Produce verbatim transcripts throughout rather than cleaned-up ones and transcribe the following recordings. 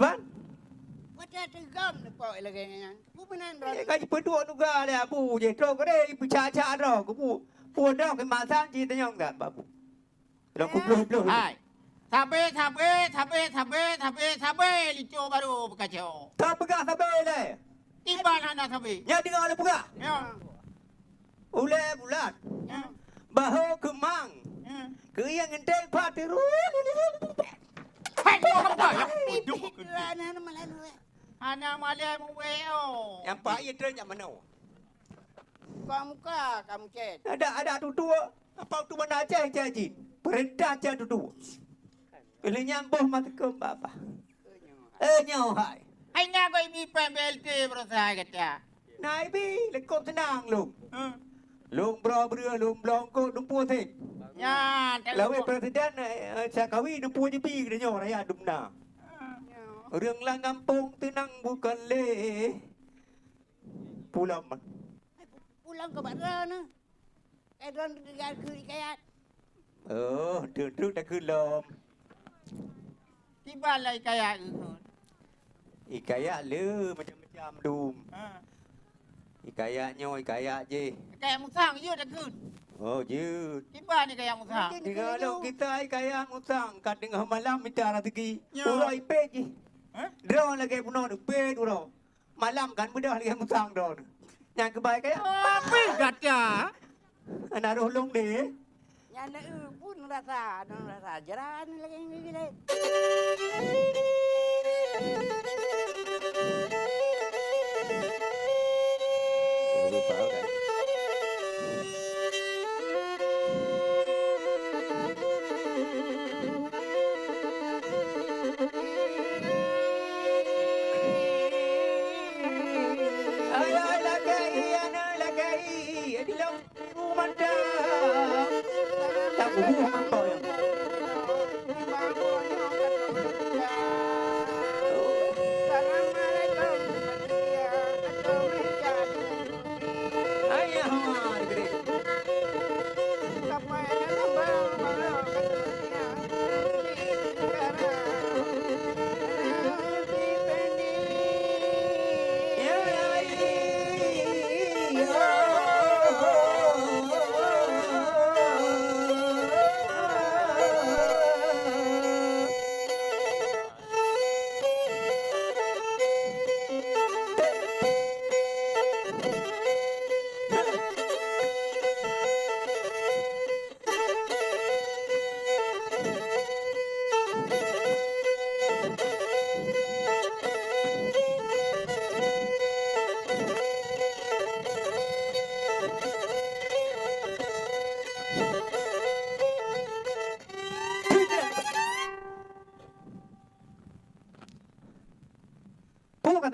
Iban? Watèe teugom neupok lagèe nyan. Peue meunan droe? Eh, ka jipeuduek nuga lé Abu jih. Troh keudeh jipeucak-cak droe. Keubu, peue droe keumasan jitanyong that bak Abu. Lôn kublôh-blôh. Hai. Sabe, sabe, sabe, sabe, sabe, sabe, licô barô beukacau. Ka peugah sabe lé. Iban hana sabe. Nyan deungoe lôn peugah. Ya. Ulèe bulat. Ya. Bahô keumang. Ya. Keuieng geunteng phat tiru. Hai, kau apa? Ya, bodoh. Hana malèe muwèe, oh. Nyang paih trön nyang manoe. Buka muka kamu, Cen. Ada, ada tutoe. Apa tu banda Aceh, Cen jih? Peurintah Cen tutoe. Kali nyan boh mata keu baba. Eh, nyoe hai. Hai nyan kau ibi pèng B L T berusaha kata. Nah, ibi, lekop seunang lôn. Hmm. Lôn broe breueh, lôn bloe eungkôt, dumpeue sét. Nyan, tak Lawét lupa. Presiden, eh, eh, Sakawi dumpeue jibi geutanyoe rakyat dumna. Hmm. Ureueng lam gampông teunang bukon lé. Pulang, Bang. Pulang keu bak droeneuh. Eh, droeneuh tinggai keu Ikayat. Oh, duduk dah kelom. Kiban lah Ikayat keu. Ikayat le macam-macam dum. Ha. Ikayat nyoe, Ikayat jih. Ikayat musang, jeuet takheun. Oh, jeuet. Kiban Ikayat musang. Mungkin Tinggai lom kita Ikayat musang, ka teungoh malam mita raseuki. Nyoe. Uroe ipét jih. Ha? Droe lagèe bunoe neupét uroe. Malam kan beudôh lagèe musang droe. Nyan keubai kaya. Tapi gata. Anak roh lôn deh. Nyan na eu pun rasa, nang rasa jeran lagèe ni lé. Ayo lakèe, aneuk lakèe, di lôn ibu mata. Tak bubuh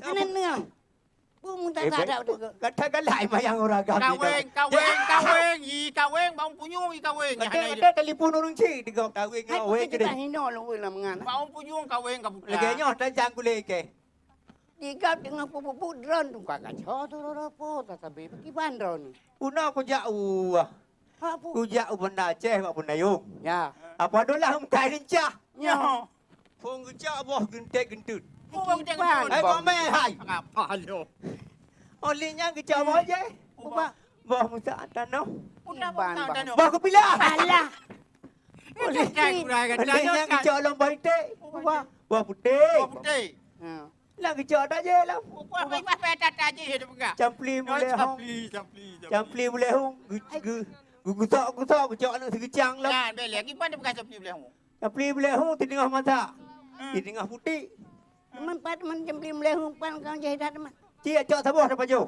Aneuk nyoe. Peue meuntah Eh, ada baik. Kata galak mayang orang agam. Kaweng, kaweng, kaweng. I kaweng, bang punyung i kaweng. Kata, kata telepon ureueng cit digop kaweng nyoe weng kita gede. Hino lôn weh lam ngan. Bang punyung kaweng ka putra. Lagèe nyoh tajang kulé ke. Digop dengan pupu-pupu drone tu ka kaco tu ro po ta sabe kiban drone. Puna kujak u. Ha pu. Kujak u Banda Aceh bak Pundayung. Ya. Apa dolah muka lincah. Nyoh. Phôn geucok boh geuntet-geunteut. Boh geuntet-geunteut. Hai, boh mè hai. Apa lo? Oleh nyan geucok boh je. Ubah. Boh musa tanoh. Udah boh tanoh. Boh kupilah. Alah. Oleh, oleh nyan geucok lom boh iték. Ubah. Boh putéh. Boh putéh. Ha. Lah geucok dak je lah. Ubah, ubah, ubah, ubah, dak, dak je, dia peugah. Campli mulai hong. Campli, campli, campli. Campli mulai hong. Gu-, gu-, gu-, gusok-gusok, geucok aneuk sigeucang lom. Nah, bèk lé. Kiban dia peugah campli mulai hong. Campli mulai hong, teungoh masak. Hmm. Teungoh putik. Teuma pat man campli mulai hong pan kang jai dah teuma. Cik, cok saboh dah pajoh.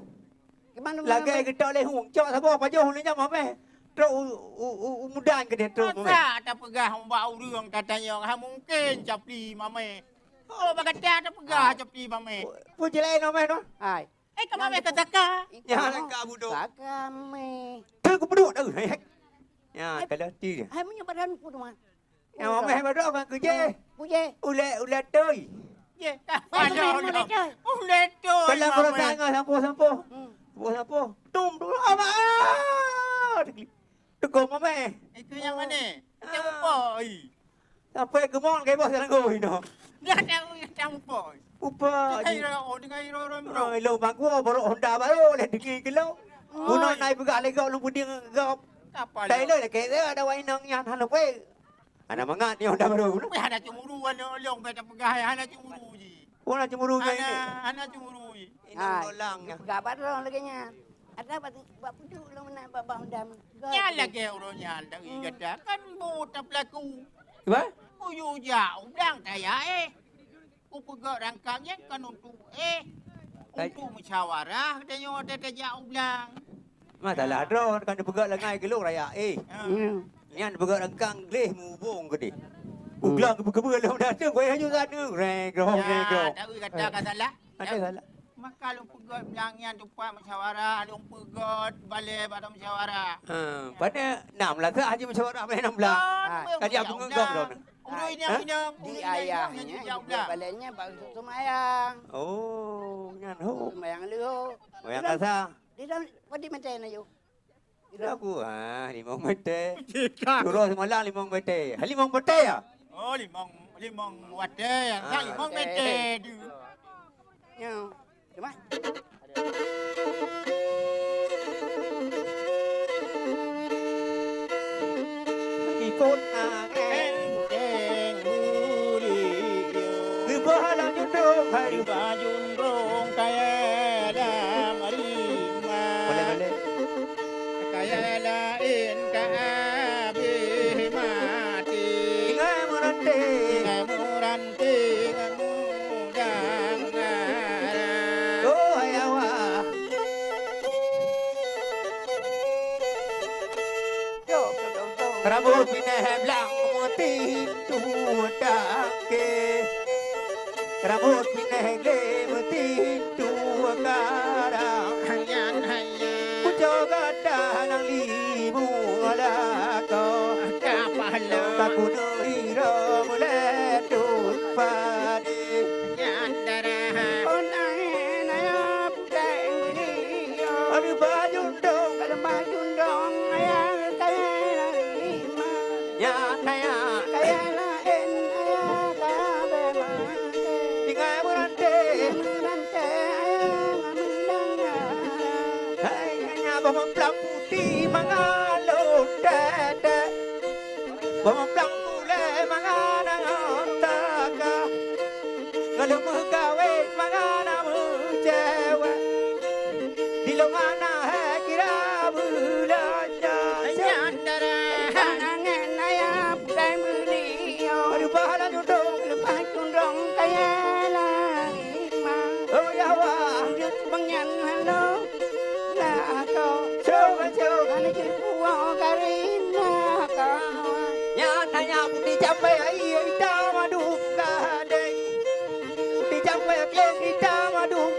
Kiban teuma. Lagèe geutok lé hong, cok saboh pajoh ulôn nyang mamèh. Trok u, u, u, u mudan keudéh trok mamèh. Masa tapeugah bak ureueng tatanyong, ha mungken campli mamèh. Oh, bak gata tapeugah campli mamèh. Peue jih laén mamèh tu? Hai. Eh, ka mamèh ka saka. Nyan ka budok. Saka meh. Tu keu budok dah. Nyan, kalau ti dia. Hai, meunyoe badan ku tu, Man. Nyang mamèh baroe kan keujeh. Keujeh. Ulèe, ulèe toi. Jeh. Ai, ulèe toi. Ulèe toi. Kalau mamèh. Kalau sampoh-sampoh. Hmm. Sampoh-sampoh. Tum, tum, apa? Ah, teukli-, teukong mamèh. Itu nyang mana? Ah. Macam apa, ai? Sampai ke mall, ke bos tanggôi noh. Dah tahu macam apa. Upa. Dengan iro, dengan iro, iro, iro. Ah, ilo bangku, baru Honda baru, oleh dengki kilo. Oh. Guna naik peugah lego, lu puding gop. Apa lo? Tak ilo, lagi ada wainang nyan, hana pue. Hana mangat nyoe dah baru. Weh, hana cemburu aneuk lôn, bèk tapeugah, hana cemburu jih. Oh, hana cemburu nyoe ini. Hana, hana cemburu jih. Inong dolang nyan. Peugah bak droe lagèe nyan. Ada bak, bak puduk lôn meunan bak, bak Honda. Nyan lagèe ureueng nyan dari gata kan bu tapeulaku. Apa? Kuyue jak u blang taya eh. Kupeugöt rangkang nyan kon untuk eh, untuk musyawarah geutanyoe watèe tajak u blang. Masalah droe kan dipeugöt leungai geulong raya eh. Ha. Hmm. Nyan dipeugöt rangkang gleh mubông keudeh. Hmm. U blang keubeue-keubeue lom dateng, goyang ju sana, reng, grong, reng, grong. Ya, tapi kata ka salah. Ada salah. Maka lôn peugöt blang nyan teumpat musyawarah, lôn peugöt balè bak musyawarah. Ha, pada enam belas haji musyawarah balè enam belas. Kan, ha. Tadi aku ngeugok droe. Ureueng inong-inong, di ureueng inong ayahnya, yang di jauh dah. Balainya bak seumayang. Oh, nyan ho. Seumayang leuho. Seumayang kasa. Di dalam, di dalam, di dalam, di dalam. Lagu, ah, limong mete. Surah semalam limong mete. Ha, limong mete ya? Oh, limong, limong watèe. Ah. Limong mete tu. Ya. Cuma. Ikut angin. Enteng buri. Geubah lam jundong hai. Geubah jundong kaya lam rimba. Boleh, boleh. Kaya laén ka abéh maté. Tinggai meuranté. Tinggai meuranté ngon mudang arah. Oh, hai awak. Rambut binéh blang meutintu tangke. Rambut binéh glé meutintu karang. Nyan hanya. Ujoe gata nang limong lakoe. Kapah lo. Takeuneuk iro mulai tut padé. Nyan darah. Oh, nai, nai, Aduh, bajundong, kalau bajundong, ayah kaya lari lima. Nyan kaya. Kaya laén, ayah kaya bema. Tinggai meuranté. Meuranté, ayah mendengar. Hai, hanya boh meupeulak putih mangat lôn tete. Boh meupeulak gulèe mangat angon taka. Ngon lôn meugawét mangat na meucewek. Di lôn hana hai kira beulanja. Nyan dara. Bang angén ayah putih meulio. Aduh, bah laju dong. Leupah cundrong kaya lari ma. Oh, ya Allah. Bang nyan halo. Lah, ako. Cok, cok. Hana jeuet puwoe karina kawan. Nyan hanya putih campé ai ita madu gadeng. Putih campé kleng ita madu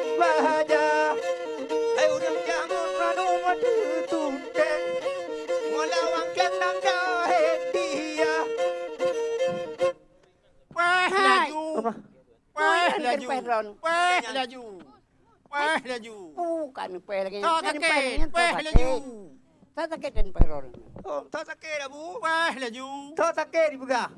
Péh droeneuh. Péh laju. Péh laju. Bukan péh lagèe nyan. Tho sakét, péh laju. Tho sakét dan péh droeneuh. Oh, tho sakét, Abu. Péh laju. Tho sakét dipeugah.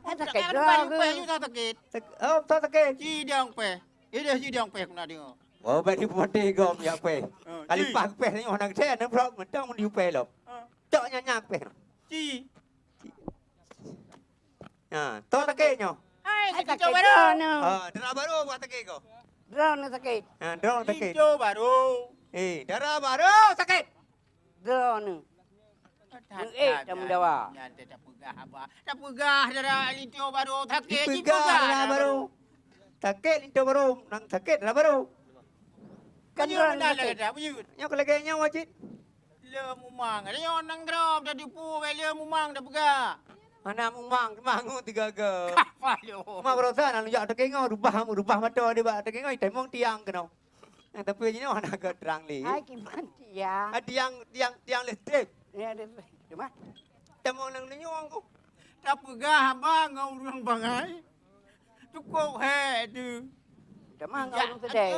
Tho sakét droeneuh. Péh laju, tho sakét. Sak-, oh, tho sakét. Ci dong péh. Ideh ci dong péh keunan deungö. Oh, bèk dipeupateh gom jak péh. Oh, kalipah péh nyoe hana geutem, neubrok mantong mun diupéh lom. Oh. Cok nyan nyang péh. Ci. Ha, tho sakét nyoe. Hai, sakét baro. Ha, dara baro buat sakét ko. Droeneuh sakét. Ha, droeneuh sakét. Linto baro. Eh, dara baro sakét. Droeneuh. Eh, tamu dawa. Nyan teuh tapeugah haba. Tapeugah dara linto baro sakét. Dipeugah dara baro. Sakét linto baro, nang sakét dara baro. Kan droeneuh sakét. Nyoe keu lagèe nyoe wajéb. Lé mumang. Nyoe nanggroe tadi pu, lé mumang tapeugah. Hana mumang, mangut tiga-tiga. Apa lo? Ma baroesa na jak teukeungoh, rubah, rubah mata di bak teukeungoh, itamong tiang keunoe. Nyang tapi jinoe hana ka terang lé. Hai, kiban tiang. Ah, tiang, tiang, tiang listrik. Ya, ada. Cuma? Tamong nang nenyueng ku. Tapeugah haba ngon ureueng bangai. Cukup he tu. Tamong ngon ureueng sedeh.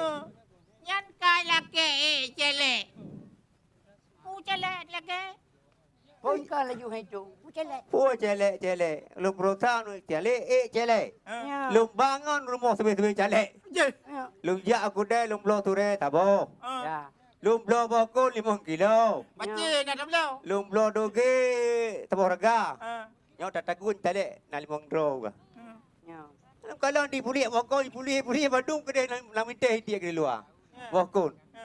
Nyan kai lakèe, eh, cèlèk. Pu cèlèk lagèe. Phôn ka laju hai tu. Pu cèlèk. Pu cèlèk, cèlèk. Lôn peurasa ngon cèlèk, eh, cèlèk. Ha. Ya. Lôn bangon rumoh sabé-sabé cèlèk. Jeh. Ya. Lôn jak u keudè, lôn bloe turèe saboh. Ha. Ya. Lôn bloe bokon limong kilo. Baca na tabloe. Lôn bloe dogèe saboh reuga. Ha. Nyoe tatagun cèlèk na limong droe ka. Ha. Ya. Lôn kalon dipuléh bokon, dipuléh, dipuléh bandum keudè lam, lam mintèh iték di luwa. Ha. Bokon. Ha.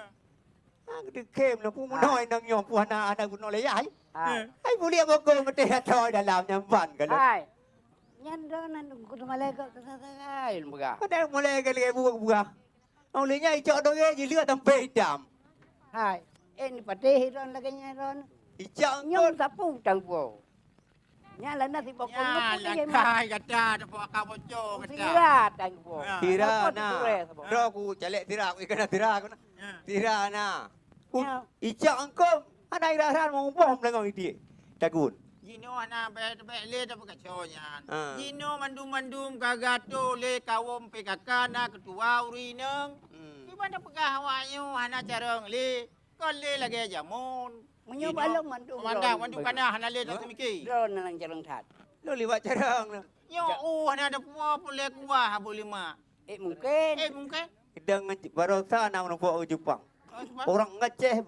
Ha, geudeukem lom, peue meunoe inong nyoe, peue hana, hana geunoe lé yah, ai? Hai. Hai, buliek bokon meutéh atoi dalam nyan ban ka lom. Hai. Nyan droeneuh ku malaikat teusagai lôn peugah. Padahai mulai ka lagèe buet peugah. Ong lé nyan icok dogèe jileuet sampai itam. Hai. Eh, ni patéh droeneuh lagèe nyan droeneuh. Icok nyang eungkôt. Sapu tanggueng. Nyan lah na sibok. Nyan peunuh pun lah dia mah. Kai gata, teupeue ka bocor gata. Sira tan gua. Ya. Sira na. Apa tu, eh, sibok? Droe ku caleg sira, ku ikan sira ku na. Ya. Sira na. Ku ya. Icak engkau, hana ira-ira mau boh meulengong itik. Tagun. Jinoe hana bèk-bèk lé tapi kacau nyan. Ha. Jinoe mandum-mandum ka gato lé kawom P K K na ketua ureueng inong. Hmm. Kiban tapeugah awak nyoe hana carông lé. Kon lé lagèe jameun. Meunyoe balong mandum komandan, mandum kana hana lé taseumiké. Droeneuh nyang carông that. Lôn liwat carông lôn. Nyoe uh hana ada peue-peue lé kuah Abu Lima. Eh, mungkin. Eh, mungkin. Sedang nge-, baroesa na meureumpok u Jepang. Oh, Jepang. Orang Aceh,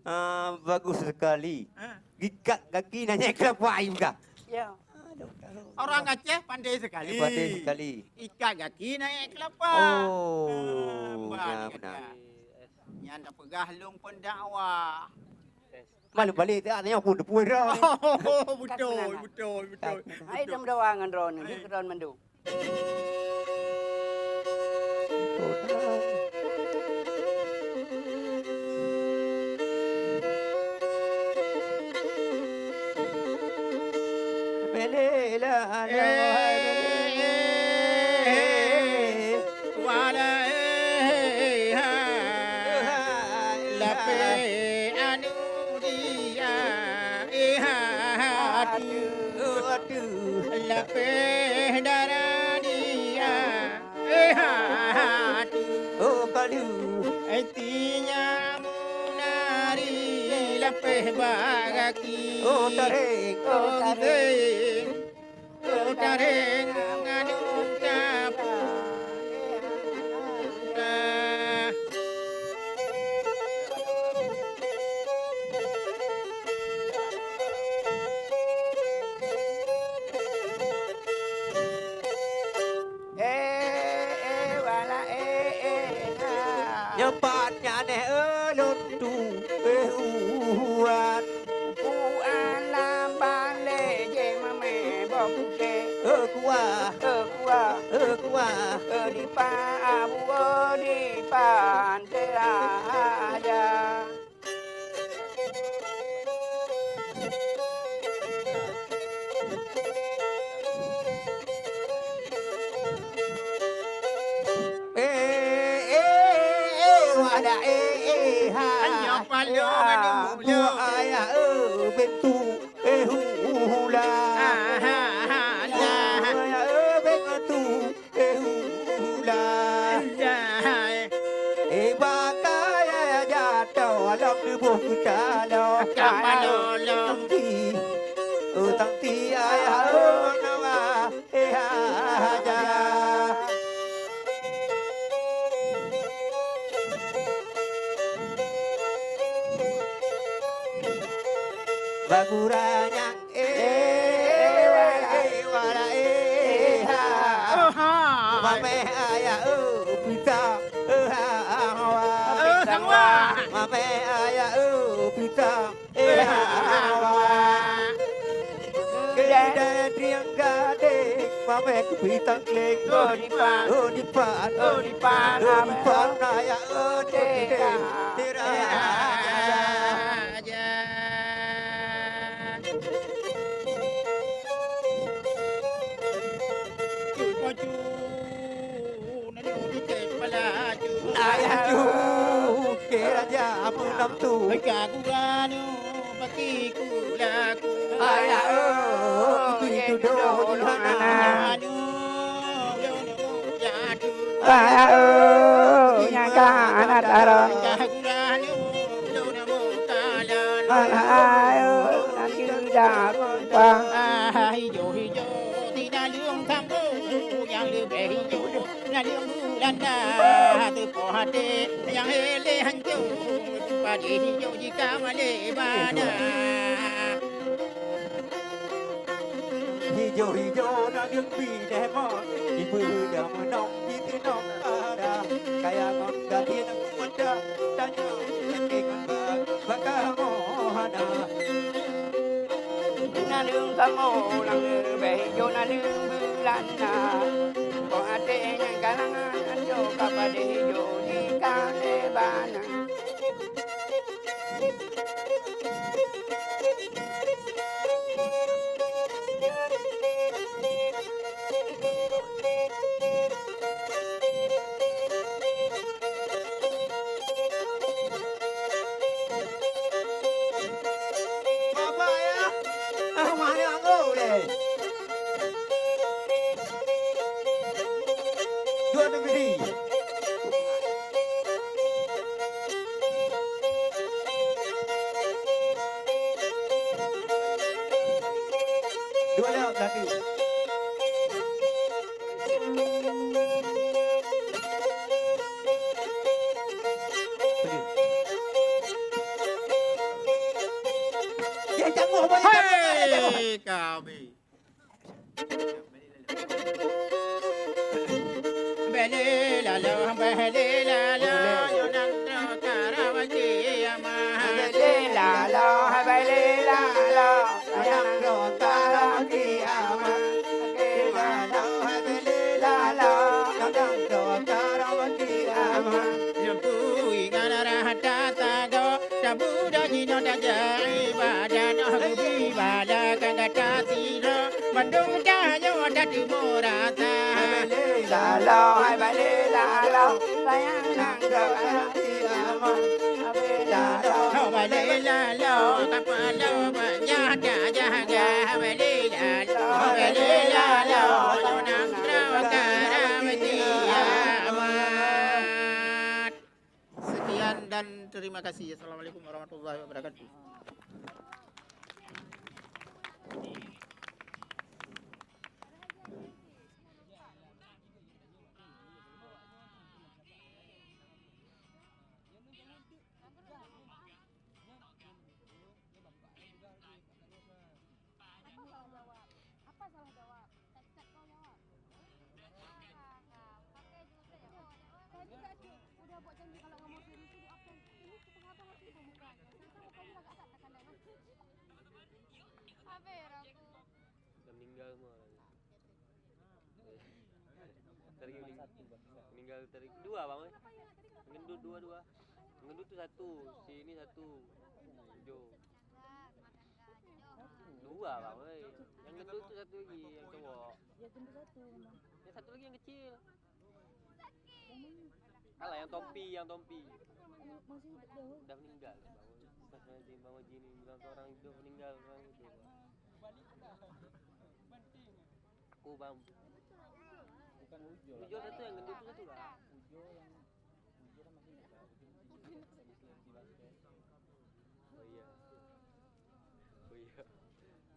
ah, bagus sekali. Ha. Ikat gaki na nyèk keulapa, ai peugah. Ya. Aduh, aduh. Orang Aceh pandai sekali. Eh, pandai sekali. Ikat gaki na nyèk keulapa. Oh, ah, bah, ya, benar. Nyan tapeugah lôn pendakwah. Malu balik tak tanya pun tepui dah. Oh, betul, betul, betul. Hai, dam dawa ngon droeneuh, ni droeneuh mandum. Lapeh anu dia, eh, ha, ha, tu. Lapeh dara dia, eh, ha, ha, tu. Oh, kalu. Itinya munari lapeh bagaki. Oh, tarek. Oh, tarek. Tareng anu tapu. Eh, eh, wala, eh, eh, ha. Nyoe pat nyan eh, ulôn tu, eh, uwan. Puan lam balè jimamè boh putéh. Eh, kuah. Eh, kuah. Eh, kuah. Eh, dipa abu, eh, dipan teuh aja. Eh, eh, eh, eh, wadah, eh, eh, ha. Nyoe paloe ngon bu ayah, eh, bintu, eh, hula. Ah, ha, ha, la. Ayah, eh, bintu, eh, hula. Iya, ya, oh, nama, eh, haja. Bagura nyang, eh, wala, eh, wala, eh, ha. Mameh ayah, oh, pita, eh, ha, ha, wa. Mameh ayah, oh, pita. Eh, awak. Keudeh triang gadeng, mameh keupitang leng. Oh, dipat. Oh, dipat. Oh, dipat. Oh, dipat. Naya, oh, tira. Tira. Aja. Ayah ju, ke raja meunam tu. Ka guranu bagi kulaku. Ayah, oh, itu doh di hana. Anu, doh, doh, jadu. Ayah, oh, nyang ka anak dara. Ka guranu, doh, doh, kalan. Ayah, oh, nanti dah rupa. Ah, hijau-hijau, di dalam kampung yang lebih hijau. Naleueng Beulanda teupoh até nyang éléh hancô, padé hijô jika malée bada. Hijô-hijô naleueng binéh mon, jipeudeuh meunong jiteunong ada. Kaya ngon gasien meuda, tanyoe lakée ngon bak, baka moe hana. Naleueng kamoe lam leubeh jôk naleueng Beulanda. Poh até nyang kalangan, ancô ka padé jôk di Kalé Bana. Bapak ya, ah, mana anggô deh? Dua negeri. Dua lewat kaki. Hei, kami. Bèlè lalo, bèlè lalo, yonang no karawati ama. Bèlè lalo, bèlè lalo, yonang no karawati ama. Bèlè lalo, bèlè lalo, yonang no karawati ama. Lampu ingat rata sago, tabu dah jinoe tajak ibadah, noh geubi bala ka gata sidroe. Bandum tanyoe tateumeung rasa. Hai bèlè lalo, hai bèlè lalo, sayang nang keu hati amah. Hai bèlè lalo, hai bèlè lalo, kapalo banyak dak jaga. Hai bèlè lalo, hai bèlè lalo, nang keu karam ti amat. Sekian dan terima kasih. Assalamualaikum warahmatullahi wabarakatuh. Apa salah jawab? Cat-cat kau jawab. Salah, kau. Pakai juga ya. Saya juga, Cik. Udah buat janji kalau nggak mau serius, di absen. Ini setengah-tengah sih bukan. Saya tahu kamu agak tak tekan dalam. Apa ya, aku? Dah meninggal semua orang. Tadi meninggal tadi dua, Bang, eh. Ngendut dua-dua. Ngendut tu satu, si ini satu. Tujuh. Dua, Bang, oi. Yang gendut tu satu lagi, yang cowok. Ya, gendut satu memang. Yang satu lagi yang kecil. Yang mana? Alah, yang topi, yang topi. Masih hidup dah. Dah meninggal, Bang, oi. Astagfirullahaladzim, Bang Haji ni bilang tu orang hidup meninggal, orang hidup. Aku, Bang. Bukan Ujo lah. Ujo satu, yang gendut tu satu lah. Ujo yang, Ujo kan masih muda, Ujo masih, masih, masih basket. Oh iya. Oh iya.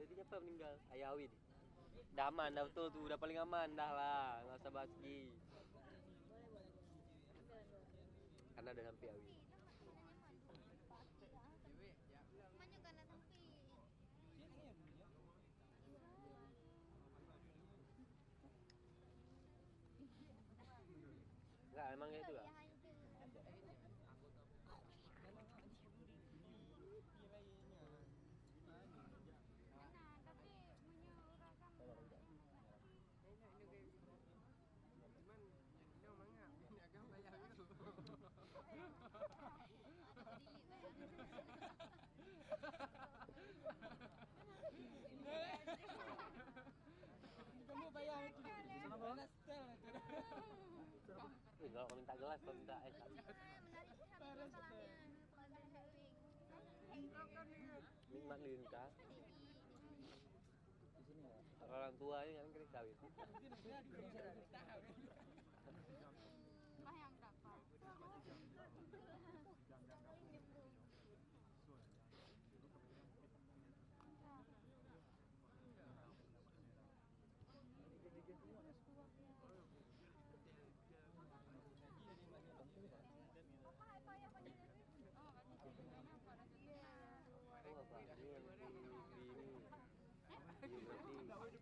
Jadi siapa meninggal? Ayah Awin. Dah aman, dah betul tu, dah paling aman dah lah. Nggak usah bahas lagi. Karena udah sampai Awin. Enggak, emang kayak itu lah. Kamu bayar itu. Eh, kalau minta gelas, kalau minta es. Nikmat minta. Orang tua ni kan kena kawin.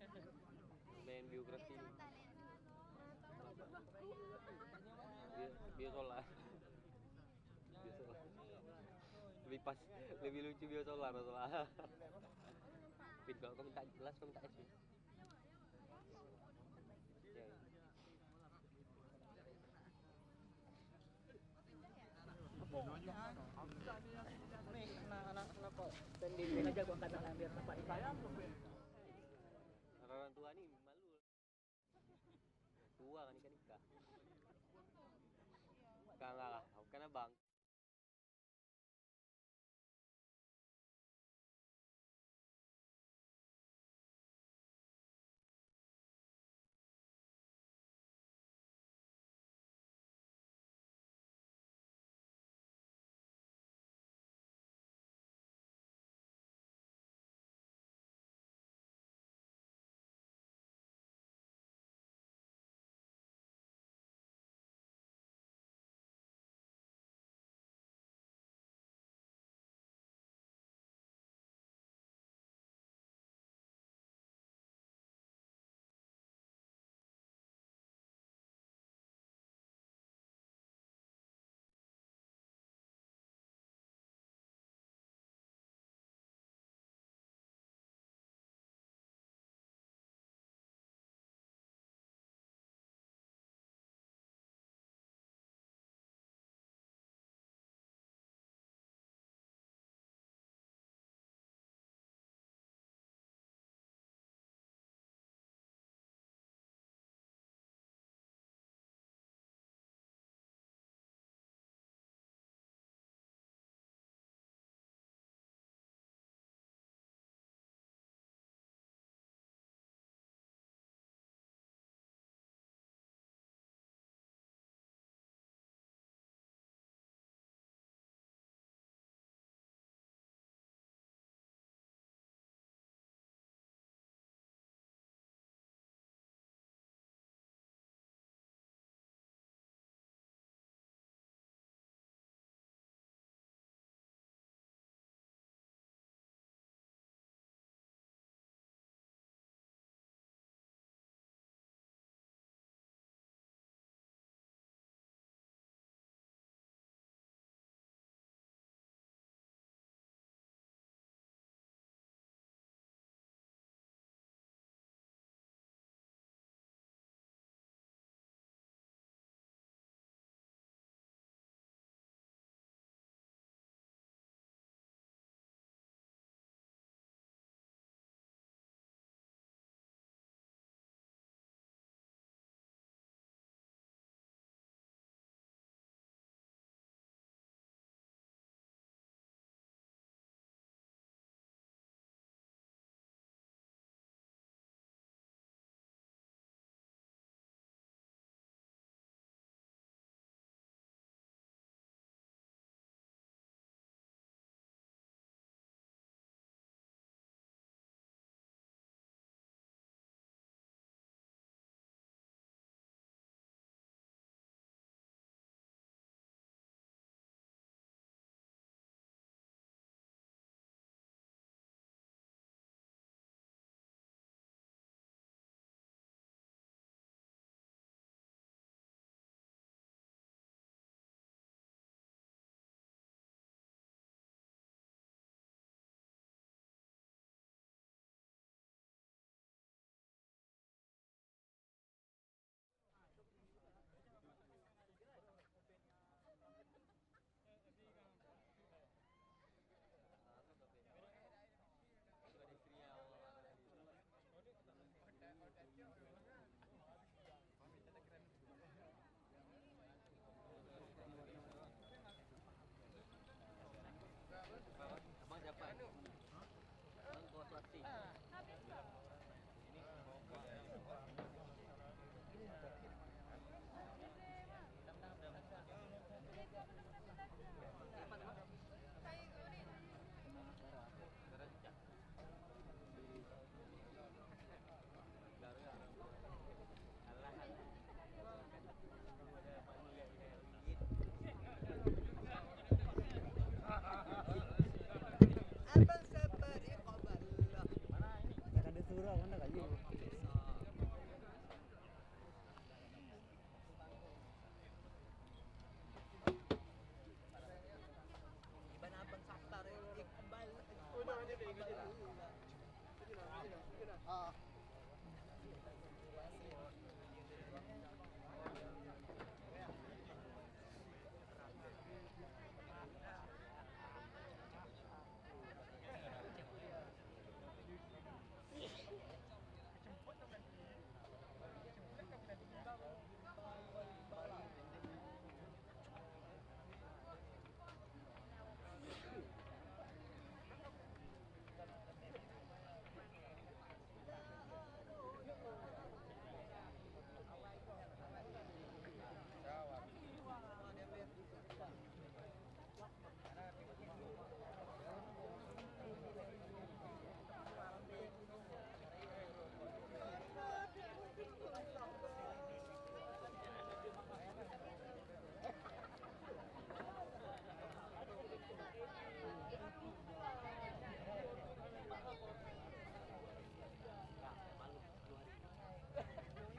Biografi. Main biografi. Bio-, biosolar. Biosolar. Lebih pas, lebih lucu biosolar masalah. Pin, kalau kau minta gelas, kau minta es, Pin. Ya. Ni anak-anak kenapa? Tadi sengaja gua angkat tangan biar nampak saya. Orang tua ni malu. Tua kan nikah-nikah. Kan lah, kan abang.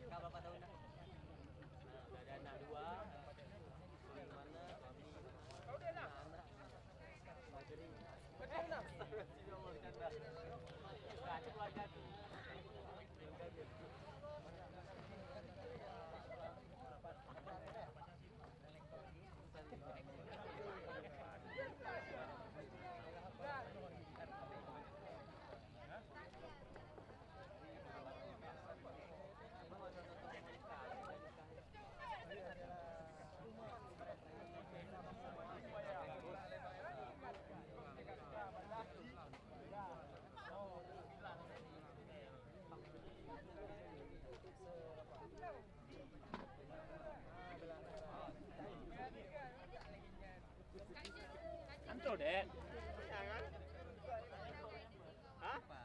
Kak, berapa tahun dah? Nah, udah ada anak dua. Suami mana, suami, anak. Betul lah. Betul lah. Nah, itu keluarga tu. Anto dek. Hah? Apa?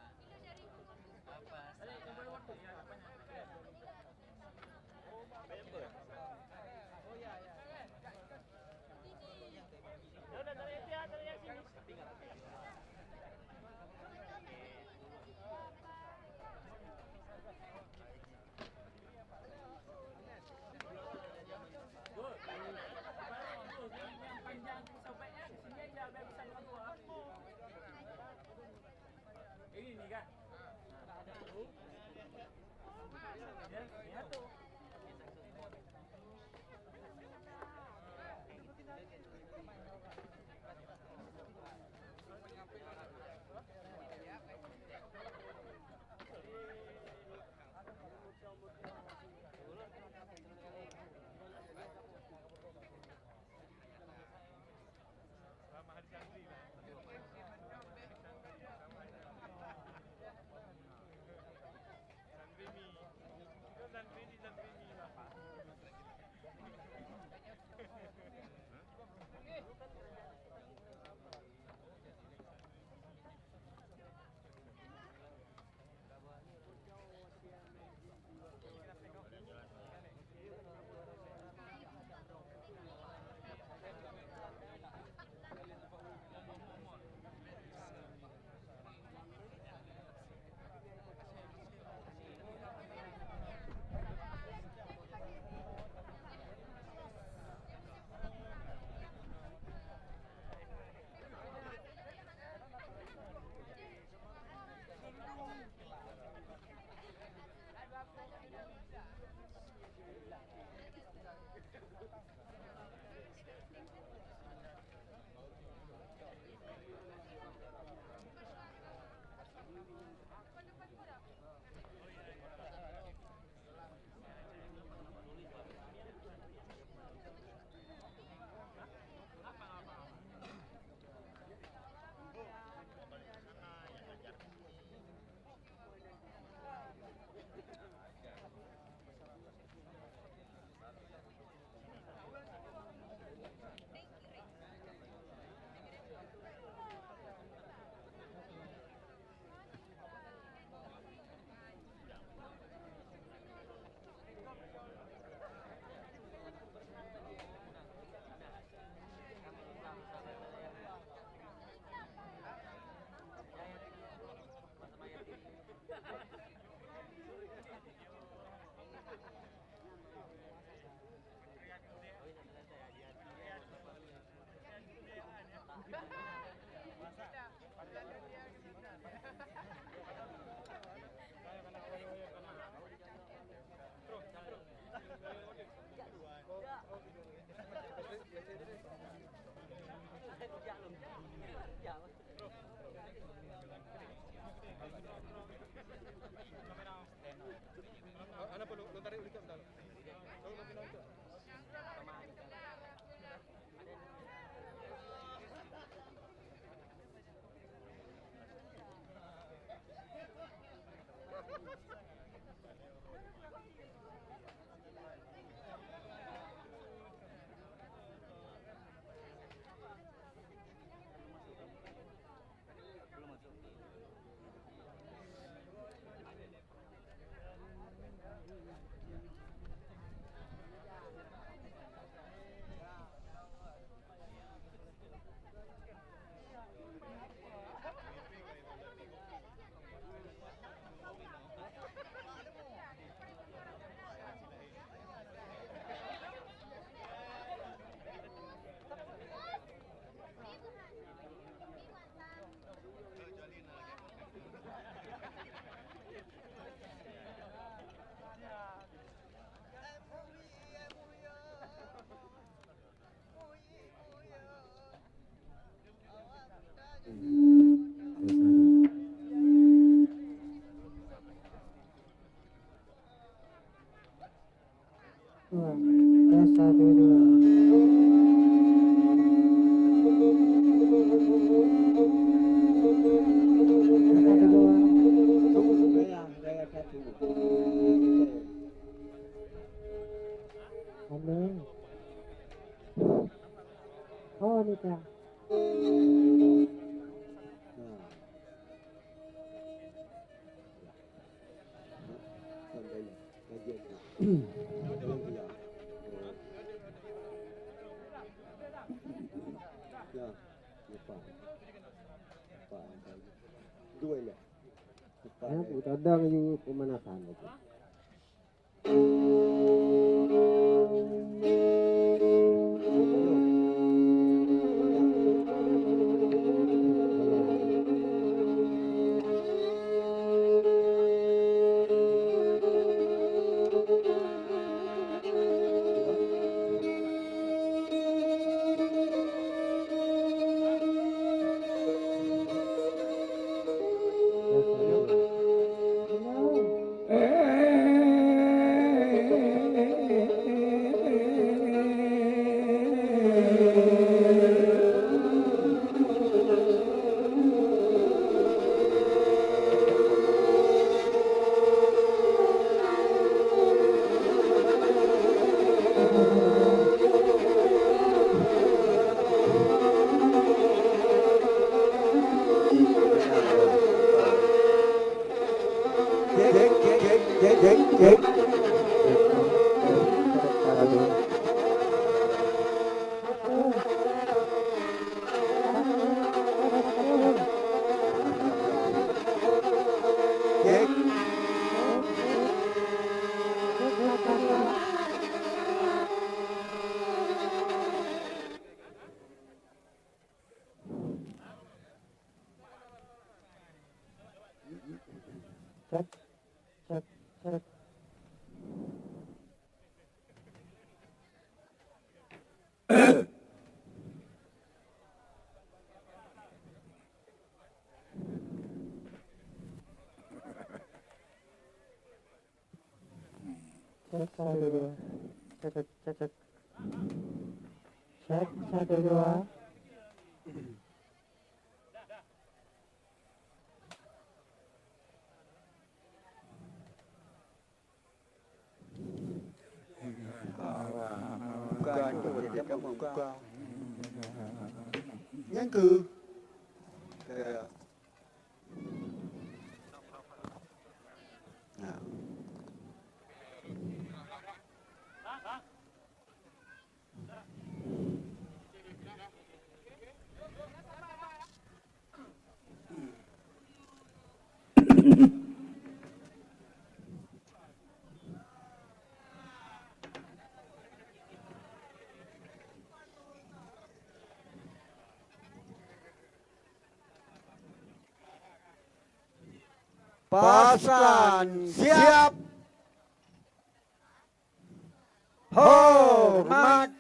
Good. Yang panjang tu sampai kan, sini aja biar bisa dua-dua. Dua. Tes, satu, dua. Satu, dua. Amin. Oh, Nika. Ya, lupa. Lupa. Dua ya. Lupa. Ya, ya. Tadang laju pemanasan laju. Cek, cek, cek, cek, cek, cek. Aduh. Cek. Cek, cek, cek. Cek, satu, dua. Cek, cek, cek, cek. Cek, satu, dua. Bukan, bukan, bukan. Nyang keu. Nah. Pasan siap. Hormat.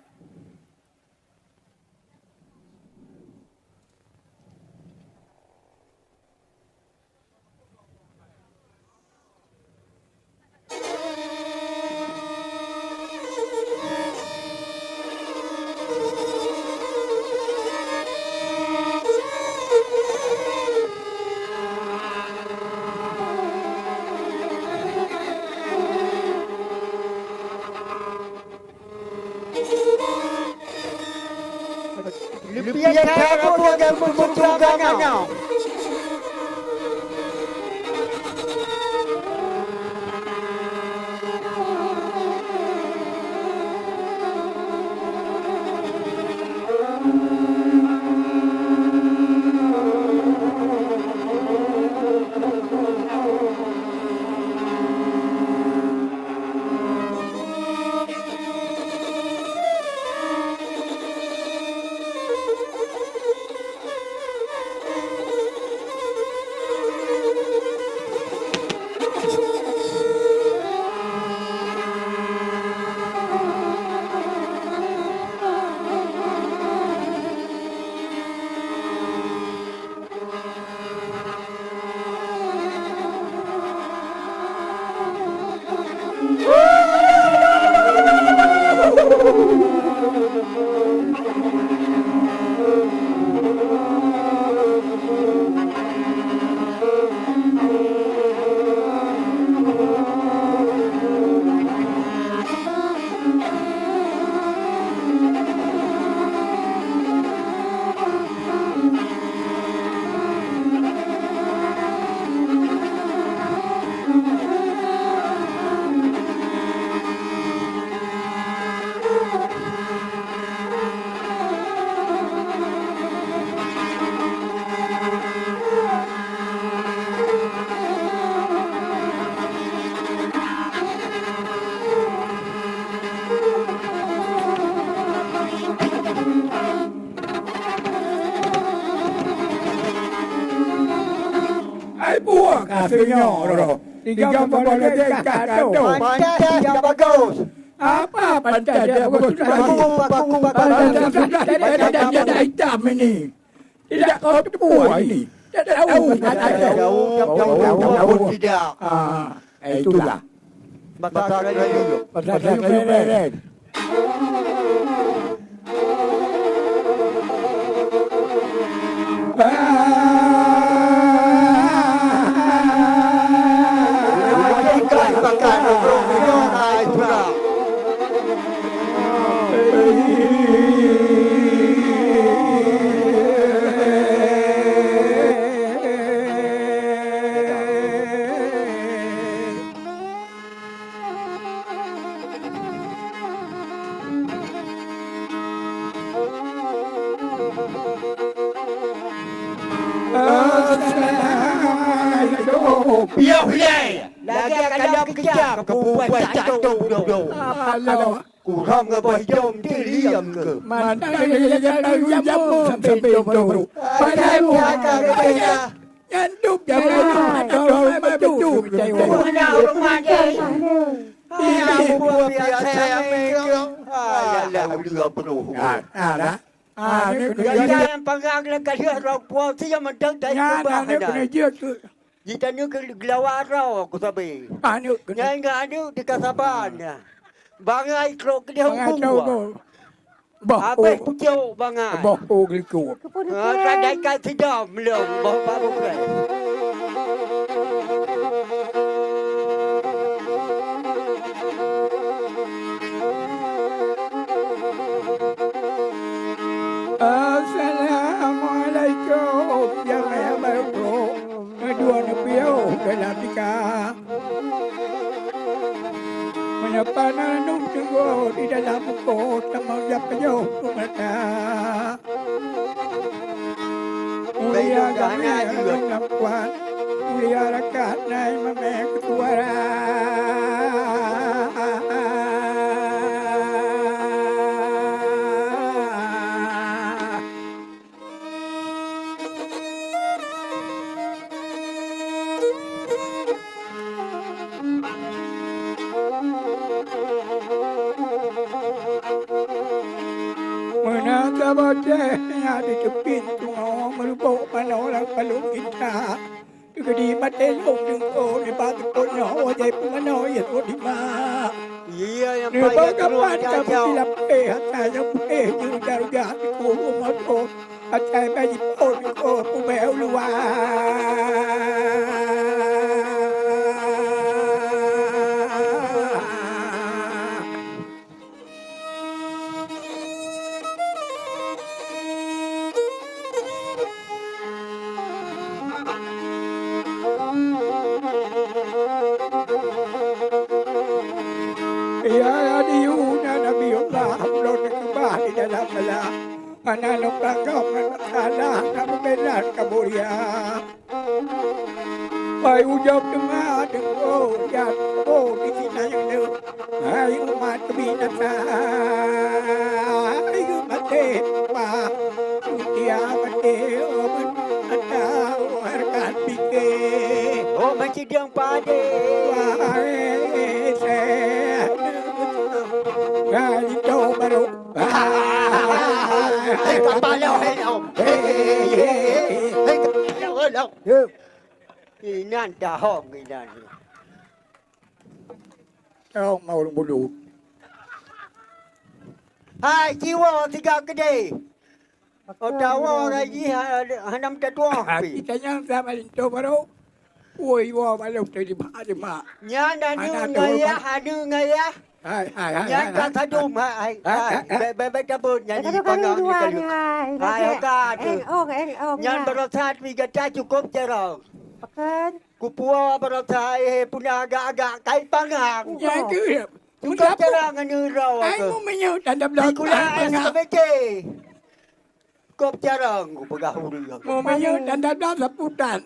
Keupeue nyang beumeucue gata nyoe? Ai buah ka singoh roh. Tiga puluh lagi ka ado. Pantas dak bagus. Apa pantas dak bagus? Bagus, bagus, bagus. Pantas dak hitam ini. Tidak kau teupeu ini. Tidak tahu. Tidak tahu. Tidak tahu. Tidak tahu. Ah, itulah. Bahasa Melayu. Bahasa Melayu beren. Assalamualaikum. Piôh ilée, lagée kalon keujak keu peue buet tanto budoe. Alah. Kurang geuboh idong diam keu. Mantong lagée-lagée tayue jamong sampoe idong brôk. Padahai muka geupeugah. Nyan dum jamé nyoe atau rumah beutôi. Mana rumah jih? Ina bubuah biasa yang mengkong. Alah, udah penuh. Ah, ah, dah. Ah, ni kena jeuet. Jangan panggang lé ka lheueh rot puang, si nyang mantong tai keubah dah. Nyan, ni kena jeuet tu. Jitaneuk keu geulawa droe ku sabe. Aneuk keuneuk. Nyang ingat aneuk di kasaban. Bangai trok keudeh huköm. Bangai trok. Boh. Abéh pucok bangai. Boh, oh, geulikot. Keupeue neupeue? Radai kai sidom lom, boh bak bukai. Assalamualaikum, ya Maya Barokah. Neudua neupiôh dalam tika. Meunyoe pana nueng teungoh di dalam uko, tamong jak pajoh peumata. Mulia gami lôn lampuan, mulia rakan nai mamé keutuara. Meunan saboh teh nyan di teupin tungoh, meureumpok manoe lam palong ginta. Teugedi maté lôn deungoe nibak teupot nyoe, wajéb pumanö yeh rot di ma. Iya, nyang nibak kapan ka meusilap eh, ata nyang putéh jeuruga-ruga teungku rumoh thon. Asai bak jipot keu ubé u luwa. Hana lôn tanggong masalah, ka beubela ka buya. Pai ujob teuma deungon jan, oh, di sinan nyang deuh. Hai umat binatang, hai maté, wah, mulia maté, oh, binatang, oh, harkat pike. Oh, masih diang padé. Wahai seh, hai linto barô. Hei, kapal lo, hei, lo. Hei, hei, hei, hei. Hei, kapal lo, lo. Inan dahong inan. Dahong mau bulu. Hai, jiwa tiga gede. Otawa raji ha-, hanam tatuah pi. Kita nyang sama linto barô. Woi, wa balong tadi mak, tadi mak. Nyan anu ngayah, anu ngayah. Hai, hai, hai. Nyan hai, ka hai, sadum, hai, hai, hai, hai, hai. Bai, bai, bai tabun nyan. Kadu, kadu, pangang dua ni, hai, hai, hai, oka tu. Eh, oh, eh, oh, nyan ya. Barosa pi gata cukup jarang. Pekan. Kupuo barosa, eh, puna agak-agak kai pangang. Nyan tu. Cukup jarang anu rau. Ai, aku. Mu meunyoe tanda belah. Dikula S K B C. Kop carang kupeugah ureueng. Meunyoe tanda-tanda saputan.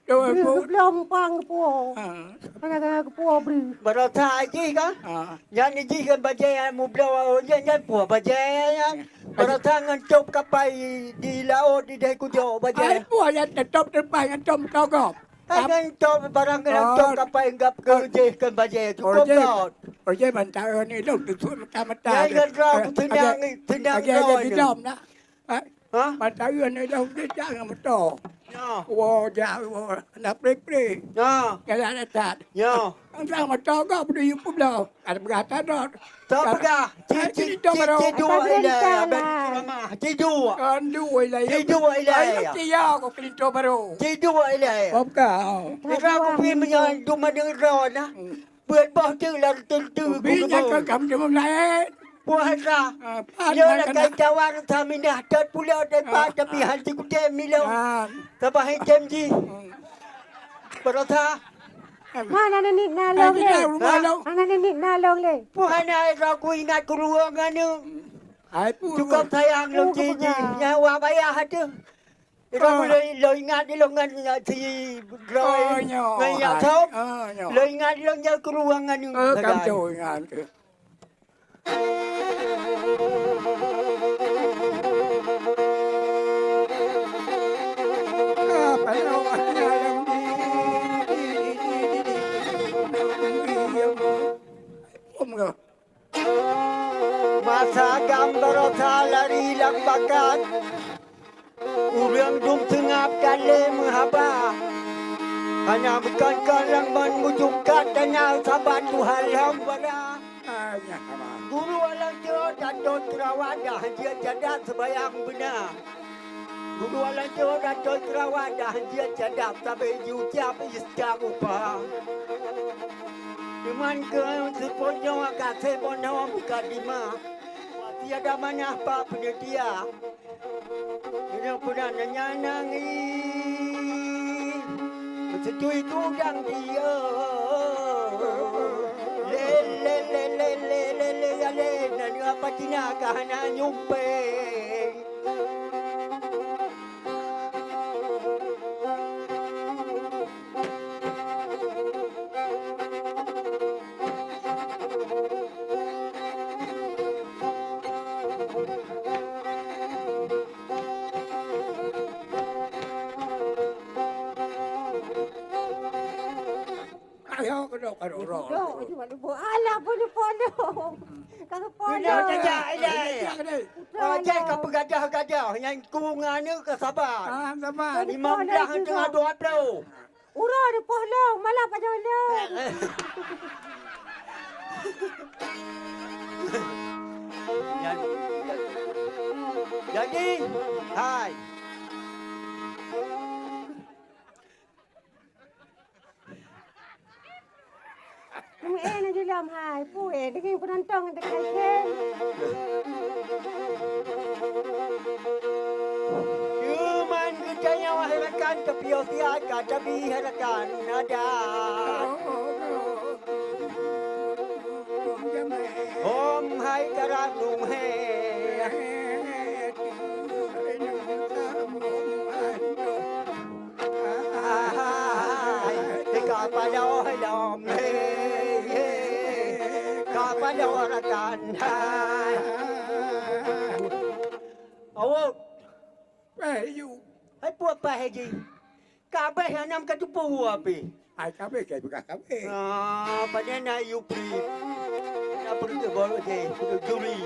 Bri, bri, beublom pang geupuo. Ha. Tengah-tengah geupuo bri. Barosa jih kan? Ha. Nyan jih kan bajée mubloe, nyan, nyan puah bajée nyan. Ya. Barosa ngon top kapai di laôt di deh kujok bajée. Ai puah nyan tetop teupah ngon top togop. Ai ngon top barang ngon top kapai gab keu jih kan bajée. Cukup kot. Ojai bantaran ni dong tu mata-mata. Nyan ngon droe, eh, tenang, tenang droe. Lagi dom dah. Ha? Mata ureueng ni dah udah jak ngon moto. Ya. Wo, jak, wo, na pre-pre. Ya. Galak datat. Ya. Ang sang moto kau berdua yuk pula. Ada berkata dot. Tak peugah. Ci, ci, ci, ci dua ilai. Abang ceramah. Ci dua. Kan dua ilai. Ci dua ilai. Ayo, ci ya, kau kelinto baru. Ci dua ilai. Apa kau? Kira aku pergi menyandung mana roh nah. Hmm. Buet boh teuk lam teuntu. Bit nyan ka kam deungon laén. Puasa. Ah, pan. Yo, nyan lakai keunan. Tawang saminah tot pulo depan, tapi han sikutem milo. Ah. Sabah item jih. Hmm. Barosa. Mana nenek nalong lé? Mana nenek nalong lé? Puhana roh ku ingat ku ruwong anu. Ai pu. Cukup sayang lôn jih. Nyawa bayah ateuh. Ilôn, ilôn ingat ilôn ngon si Droe, ngon Yak Thom. Ilôn ingat ilôn nyoe keu ruwang ngon. Oh, kam teu ingat. Masa agam barosa lari lam bakat, ureueng dum seungab dan lé meuhaba. Hana bukon kon lam ban mujungkat, hana saban Tuhan lom bala. Guru alang jeuet dan don teurawat dah jeuet jadat seubayang beuna. Guru alang jeuet dan don teurawat dah jeuet jadat sabe jiucap istiak upah. Iman keu seupôt nyoe ka seumoe mukadimah. Tiada manah bak peuneutiya. Inong peunan nyan nangis. Beutôi gudang dia. Le, le, le, ya le, nan apa Cina ka hana nyumpeng. Ayo, kedok, kedok, kedok. Kedok, cuma lupa. Alah, pun lupa lu. Kalau pun. Kedok, jajak, ilai. Jajak, kedok. Putra. Oh, jai lah. Ka peugadah-gadah, nyang ku ngan ka sabar. Ah, sabar. Lima belas teungoh dua puluh. Uroe di poh lom, malam pajoh lom. Jadi, hai. Mu eh na julam hai, pu eh, daging penonton dekat ke. Cuman geutanyoe hai rakan, tapi sia ka tabi hai rakan nada. Om hai karap nung he. Padahai lom, he, he, ka padahai rakan, hai. Awak. Eh, you. Hai, puak pah, hai, ji. Kabeh anam ka tupu, api. Hai, kabeh, kai peugah kabeh. Ah, pada na you pri. Na pergi baru je, juri.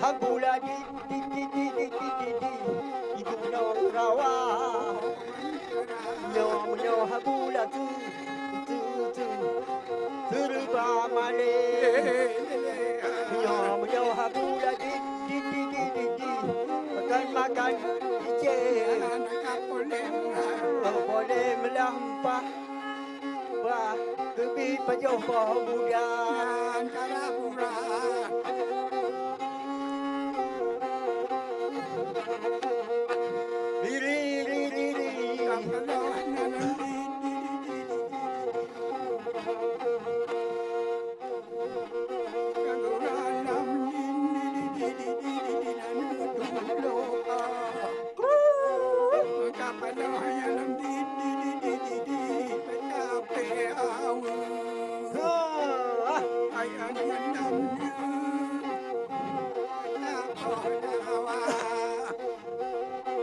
Habula di, di, di, di, di gunong rawa. Nyoe, nyoe habula tu, tu, tu. Seriba malée. Nyoe, nyoe habula di, di, di, di, di, di. Makan, makan, ije. Oh, boleh melampah. Wah, keubiet pajoh boh muda. Nyan cara murah. Liri, liri, liri.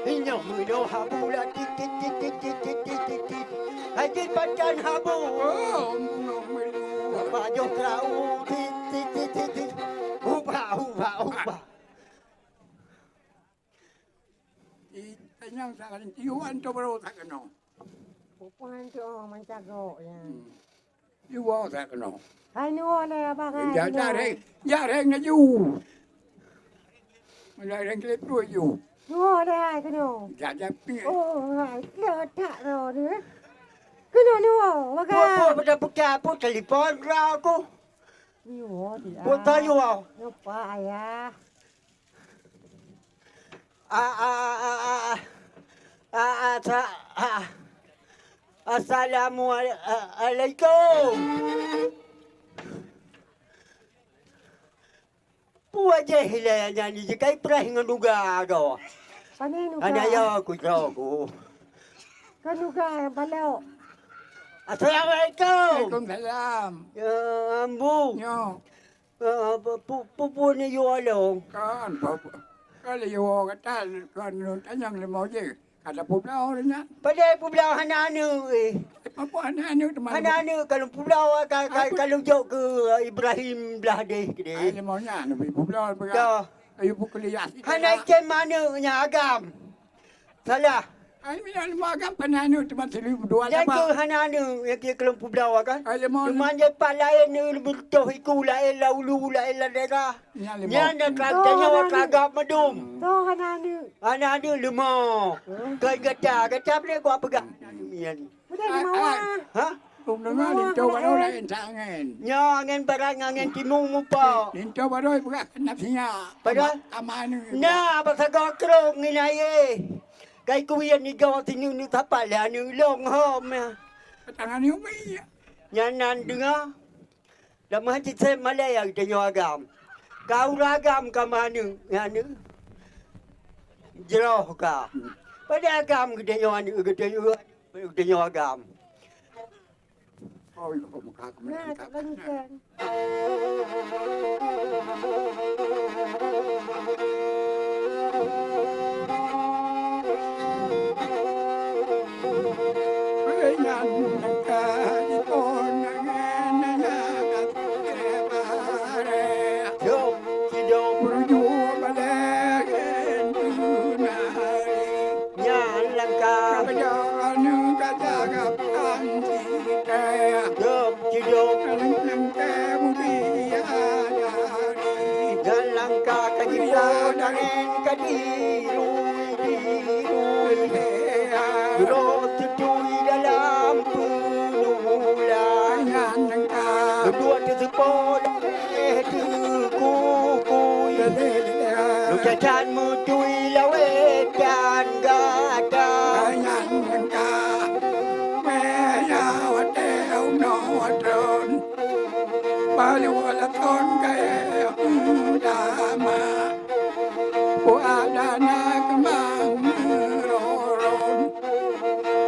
Inyoe meunyoe habu la tit, tit, tit. Hai tit pajan habu. Oh, meunyoe meulu. Bak joh trau tit, tit, tit, tit, tit. Ubah, ubah, ubah. Di tanyong sakaleng tiwan tu baru tak kena. Pupuhan tu, oh, mancagok ya. Hmm. Iwoe that keunoe. Hai nuwoe lé abang hai. Jareng, jareng laju. Jareng keuleupie ju. Nuwoe lé hai keunoe. Jajan pi. Oh, hai, keuletak droe ni. Keunoe nuwoe, bagai. Peue, peue, peue, peue, peue, telefon droe ku. Nuwoe, tidak. Peue tayue? Lupa, ayah. A, a, a, a, a, a, sa-, a, assalamualaikum. Peue jih ilée nyan jikai preh ngon duga goe. Pane nuga? Hana yo ku droe ku. Kan nuga nyang palok. Assalamualaikum. Waalaikumsalam. Ya, Ambu. Nyo. Eh, pu-, pu-, pu-, pu ni yue lôn. Kan, pu-, pu-, kan lé yue gata, kan lôn tanyong lé mo jih. Ka tapeubloe lé nyan. Padahai peubloe hana aneuk, eh. Apa hana aneuk teuma? Hana aneuk, ka lôn peubloe, ka, ka, ka lôn jok keu Ibrahim blah deh keudeh. Ai, lé mo nyan, lôn peubloe peugah. Ya. Ayo pukul Yasin. Hana item aneuk nyan agam. Salah. Ai, mina lima agam, pana aneuk teuma seribu dua. Nyang keu hana aneuk, nyang keu keulong peubloe kan? Ai, lima. Teuma nyang pat laén, eh, beureutoh iku laén, lam ulu laén, lam daerah. Nyan lima. Nyan nyang ka-, oh, tanyoe hana aneuk. Ka agam mandum. Toh hana aneuk. Hana aneuk lima. Oh. Keu gata, gata boleh buat peugah. Nyan. Udah lima. Ai, ai. Ha? Lôn deungoe linto baroe laén that angén. Nyoe angén barat ngon angén timu mupok. Linto baroe peugah keunan sinyak. Padahai kama, kama aneuk. Na, bak sagoe krong ngon ayé. Kai kuyen nigoe sineuk neuk sapat lé aneuk lôn hom nyan. Patang aneuk umi. Nyan nan deungoe. Lam hati saya malée ya geutanyoe agam. Ka ureueng agam ka meuaneuk, aneuk. Jroh ka. Padahai agam geutanyoe aneuk, geutanyoe, geutanyoe agam. Oh, iya, kok muka aku. Nah, tak bagi ikan. Hei, nyan muka di pon, nyan, nyan, nyan, nyan, Tangan ka dirui-dirui, rot teutui dalam peunula. Dua teuseupôt eh teukukui, leucah that meutui lawét dan gata. Meunyoe watèe unoe trön, Balu laton kayèe ulama, bu adana keumang meurorong,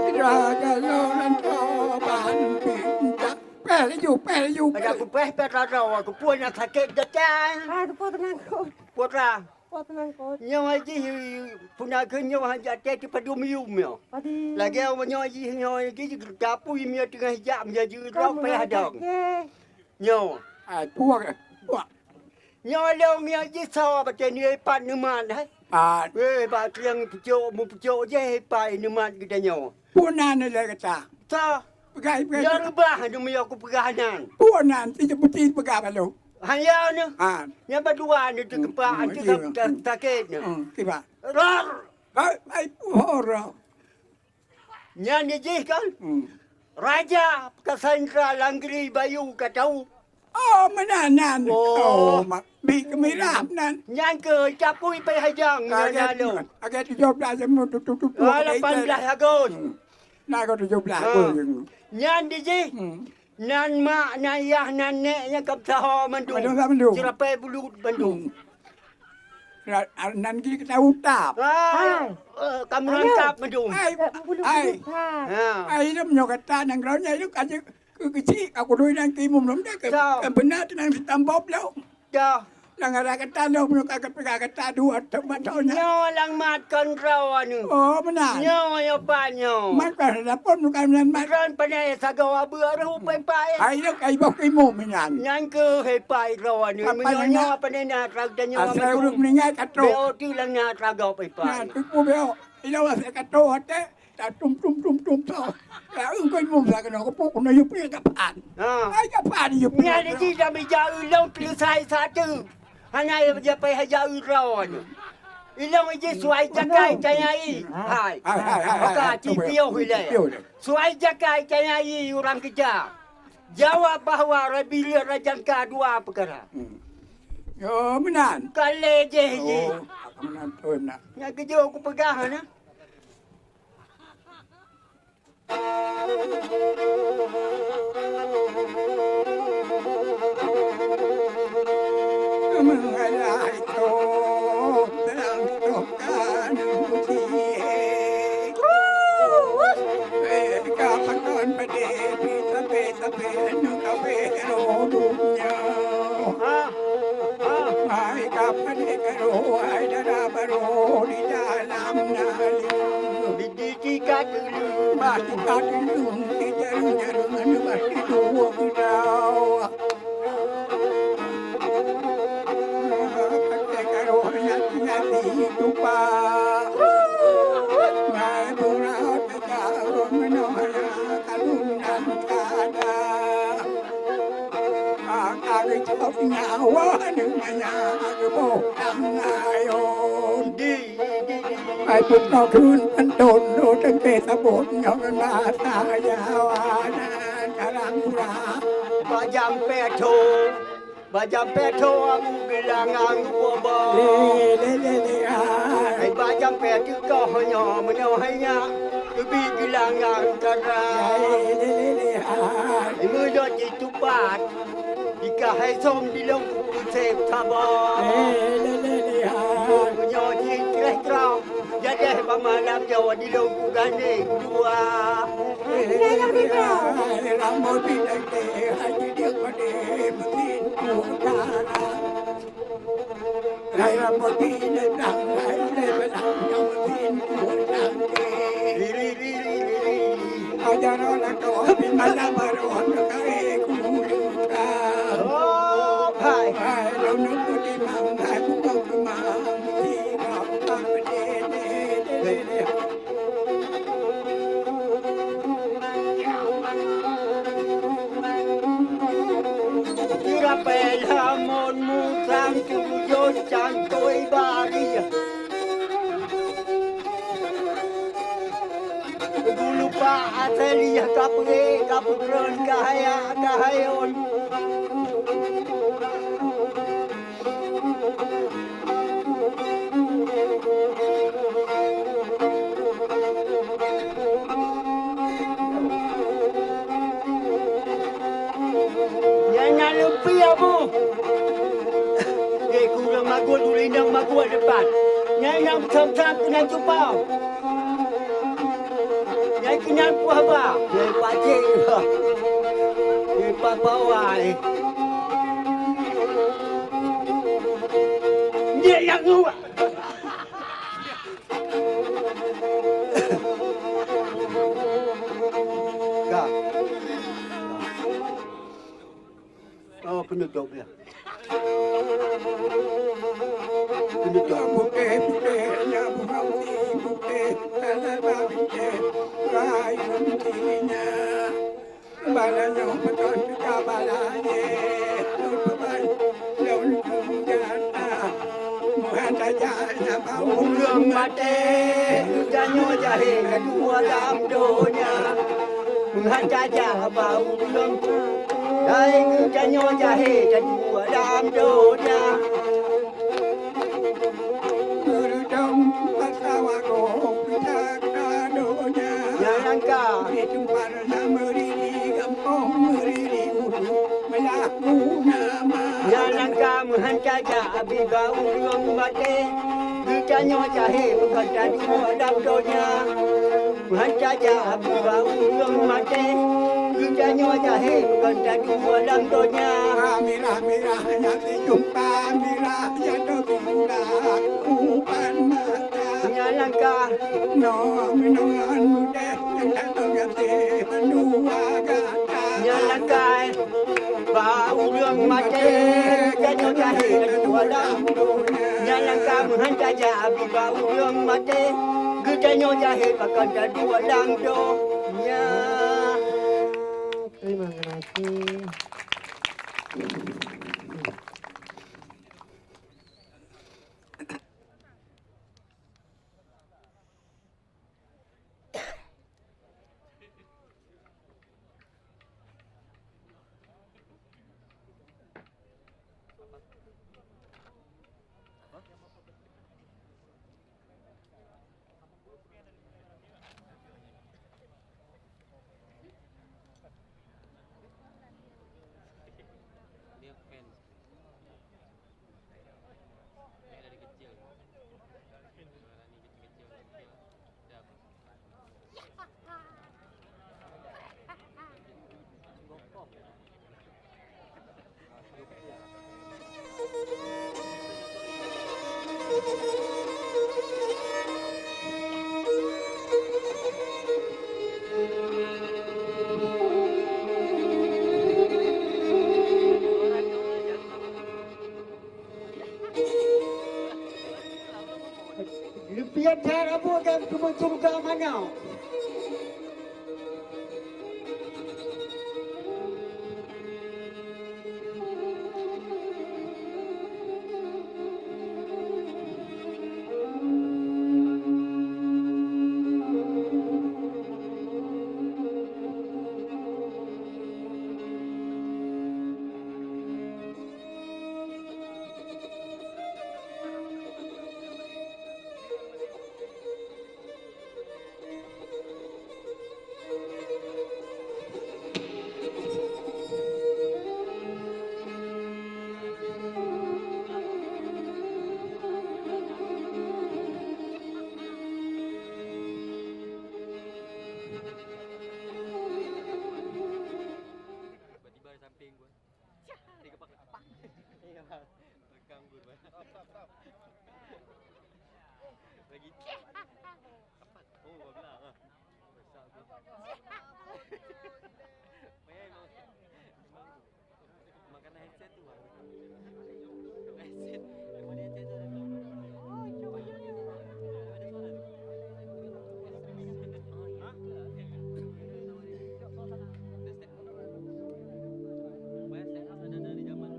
sidroe galon toban pinta. Péh laju, péh laju, péh. Ada kupéh, péh rara, kupue na sakét gata. Ah, teupeu teunang, Kut. Putra. Kuat teunang, Kut. Nyoe jih, puna keu nyoe hana até teupadum yum nyoe. Padi. Lagèe nyoe jih, nyoe jih, tapui mie teungoh jak menjadi rok payah dong. Nyoe. Ai, puak, puak. Nyoe lôn nyoe jih soe batèe nyoe pat neumat, hai. Ah. Weh, bak triang pucok, meupucok jih pat neumat geutanyoe. Puna nilai kata. Soe? Peugah, peugah. Nyoe reubah, nyoe miyueb kupeugah nyan. Puna, ti jeuet beuti peugah balo. Hana nyoe. Ha. Nyan badua nyoe teukeumpak, hmm, teukeumpak, iya, sakét nyoe. Hmm, kiban. Ror. Hai, hai, oh, ror. Nyan jih kan? Hmm. Raja Cassandra Langgeri Bayu ka tau. Oh, meunan nyan. Oh. Oh, ma-, bi keumirah nan. Nyan keuh, tapui pai hajang nyan lalu. Agak tujoh blaih jam tu, tu, tu, tu. Ah, lapan blaih Agos. Hmm. Na ka tujoh blaih. Ah. Nyan jih. Hmm. Nan mak, nan yah, nan nèk nyang ka meusaho mandum. Mandum, mandum. Sirapai bulut mandum. Hmm. Ra-, nan jih ka tau tap. Ah, eh, ka meurangkap mandum. Hai. Eh, bulu-bulu tap. Ha. Hai, lom nyoe gata nanggroe nyan, lom ka jeuet keu keuchik, ka kudui nang timu lom dah ke, ka beuna tu nang sitambop lom. Dah. Nang ada gata lom, nyoe ka gata dua teuk mata nyan. Nyoe lam mat kon droe nyoe. Oh, meunan. Nyoe, nyoe pat nyoe. Mat ka dapur bukan meunan mat. Droe pandai sagoe abeue roh pai-pai. Hai, lom ka iboh timu meunan. Nyan keuh hepai droe nyoe. Apa meunyoe nyan? Nyoe pandai na trok dan nyoe. Asai ureueng meuninggai ka trok. Beo tu lam na trok pai-pai. Nah, tu ku beo. Ilong asai ka trok até. Tatum tum tum tum tum. Ya, engkau imum sa kena kepuk, kena yupi kapan. Ha. Ai kapan yupi? Nyan jih lam ija ulông teulusai satu. Hana ya japai haja uroe nyoe. Ilông iji suai jakai tanyai. Hai. Hai, hai, hai, hai. Maka hai, ci piyôh ilèe. Piyôh ilèe. Suai jakai tanyai urang keja. Jaweueb bahwa Rabiul Rajangka dua peukara. Hmm. Yo, meunan. Kalé jih jih. Oh, meunan, oh, meunan. Nyan keujeuh kupeugah na. Hai, ka pane karu, hai dara baru di dalam naleueng. Di, di, di ka teuleueng. Bah di ka teuleueng, di jareueng-jareueng, bah di dua gudau. Pane karu, nyati-nyati tupa. Ngai burat karu meunoe, kalun nan kada. Ka geucok nyawa neuh manyang geuboh tangayon. Ai peunoh kheun panton, oh, teuntèe sabot nyoe ngon basa Jawa nan tarang murah. Bajam peutho, bajam peutho abu geulangang bobo. Le, le, le, le, ai. Ai bajam peutho nyoe meunoe hai nyak, geubi geulangang kara. Le, le, le, le, ai. Meunyoe jitupat, jika hai som dilông kupeusép saboh. Eh, le, le, le, hai. Meunyoe jih treh trang, jadeh bak malam nyoe dilông kugandéng dua. Eh, le, le, le, hai. Rambot bidang teh, hai, jideueng padé, meukin kuka. Hai rambot bidang, hai, le, bidang, nyang meukin kuka. Ri, ri, ri, ri, ri, ri. Ajaran atau api malam baru anda kare kuluka. Oh, hai. Hai, lôn putih mang, hai, bukan kemang, bukan kemang, dede, dede, dede. Rapée lamon musang tujoh cangkôi bari. Gulupak asai liyah kapeue, kapeukreun, kahaya, kahayon. Nyan na leupie bu. Eh, kureueng magua, duri nyang magua depan. Nyan nyang sam-sam keunan cupang. Nyan keunan puah ba. Nyan pacék. Nyan papa wai. Nyan nyang nguak. Ka. Oh, penutup ya. Penutup. Putéh-putéh nya bunga usi putéh, tanda bintang rayeuk mutinya. Bala nyoe meuton teuka bala jih, lôn peuban lôn keu gata. Meuhan tajak na bak ureueng maté, geutanyoe jahé ka dua lam donya. Meuhan tajak bak ureueng, hai geutanyoe jahé ka dua lam donya. Meureudong pasawa goh peucak ka donya. Nyan langkah. Di teumpat na meuriri gampông, meuriri ulu, meulaku nama. Nyan langkah meuhan tajak abi bak ureueng maté. Geutanyoe jahé bukon tadua lam donya. Meuhan tajak abi bak ureueng maté, geutanyoe jahé bukon tadua lam donya. Mirah-mirah nyang teucumpa, mirah nyang teucumpa, uban mata. Nyan langkah. Nyoe meunoe ngon mudeh, nyang datang gaséh mandua gata. Nyan langkah. Bak ureueng maté, tanyoe jahé ka dua lam donya. Nyan langkah meuhan tajak abi bak ureueng maté, geutanyoe jahé pakon tadua lam donya. Terima kasih. Dia fans. Dia dari kecil. Merani kecil-kecil. Dia Leupie that abu dan keumeujeueng keu amanah. Tiba-tiba di samping gua. Tiga pak. Iya, Bang. Rekam gua, Bang. Lagi. Apa? Oh, gua bilang, ah. Besar gua. Payah emang. Emang gua. Makanan headset tu, Bang. Headset. Emang headset tu ada tu. Ada suara tu. Hah? Ada step. Payah step up ada dari zaman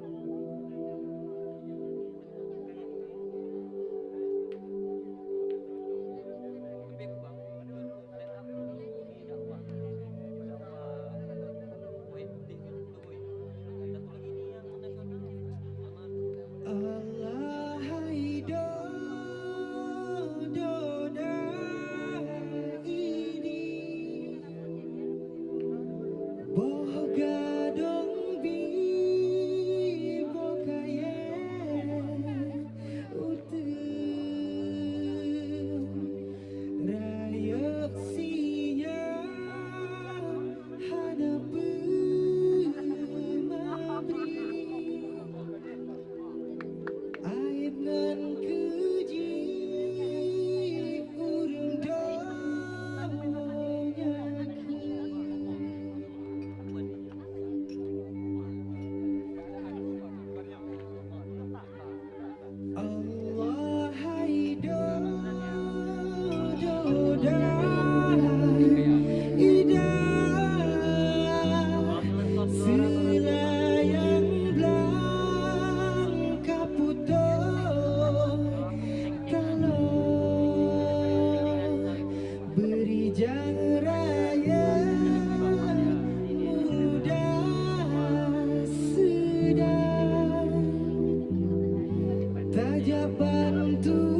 Tajak bantu